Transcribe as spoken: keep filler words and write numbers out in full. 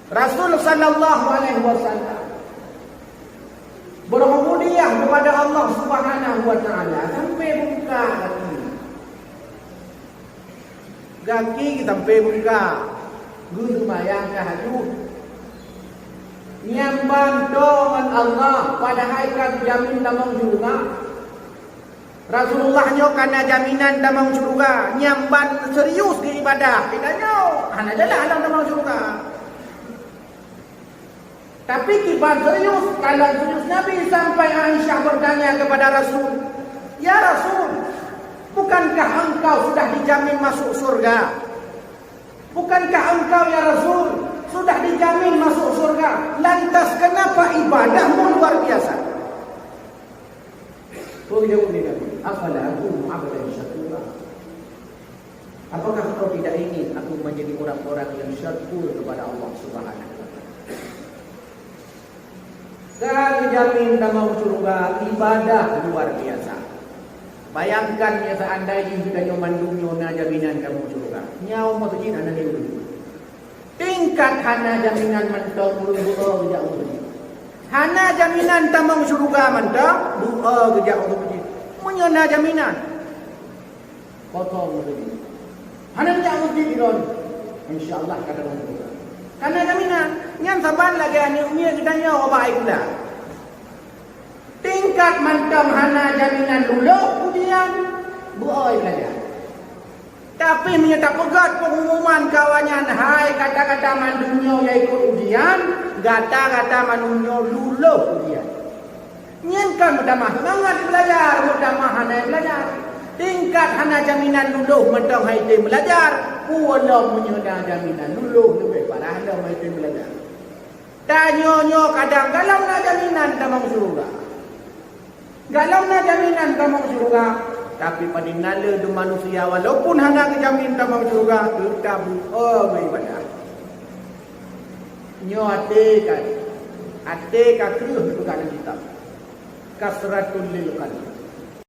Rasul sallallahu alaihi wasallam beurububiyah kepada Allah Subhanahu wa Taala sampai bungka gaki. Gaki sampai bungka, geuseumayang ka haju. Nyan ban toe ngon Allah, padahai ka geujamin tamong syeuruga. Rasulullah nyoe ka na jaminan tamong syeuruga, nyan ban serius geuibadah. Geutanyoe hana jeulaih lom tamong syeuruga. Tapi kiban serius, kalon serius Nabi sampai Aisyah bertanya kepada Rasul, "Ya Rasul, bukankah engkau sudah dijamin masuk surga? Bukankah engkau, ya Rasul, sudah dijamin masuk surga? Lantas kenapa ibadahmu luar biasa?" Peue geujaweueb lé Nabi, "Afala akunu abdan syakura? Apakah kau tidak ingin aku menjadi orang-orang yang syakur kepada Allah Subhanahu wa Taala?" Ka geujamin tamong syeuruga ibadah luar biasa. Bayangkan ya, seandai jih geutanyoe mandum nyoe na jaminan tamong syeuruga. Nyoe meuseujid hana lé ureueng. Tingkat hana jaminan mantong ureueng beu-o geujak u meuseujid. Hana jaminan tamong syeuruga mantong beu-o geujak u meuseujid. Meunyoe na jaminan, kosong meuseujid. Hana geujak u meuseujid droe, insya Allah ka tamong syeuruga. Hana jaminan. Nyan saban lagèe aneuk miet geutanyoe bak iéleumé. Tingkat mantong hana jaminan lulôh ujian, beu-o iéleumé. Tapi meunyoe tapeugöt peungumuman keu awaknyan, hai gata-gata mandum nyoe nyang ikot ujian, gata-gata mandum nyoe lulôh ujian. Nyan kan meutamah seumangat beulajar, meutamah hana beulajar. Tingkat hana jaminan lulôh mantong hai tem beulajar, peue lom meunyoe na jaminan lulôh leubeh parah lom hai tem beulajar. Tanyoe nyoe kadang galom na jaminan tamong syeuruga. Galom na jaminan tamong syeuruga, tapi padum na le di manusia walaupun hana geujamin tamong syeuruga, teutap beu-o beu ibadah. Nyoe até ka, até ka kreueh dipeugah lam kitab. Kasratul lil qalb.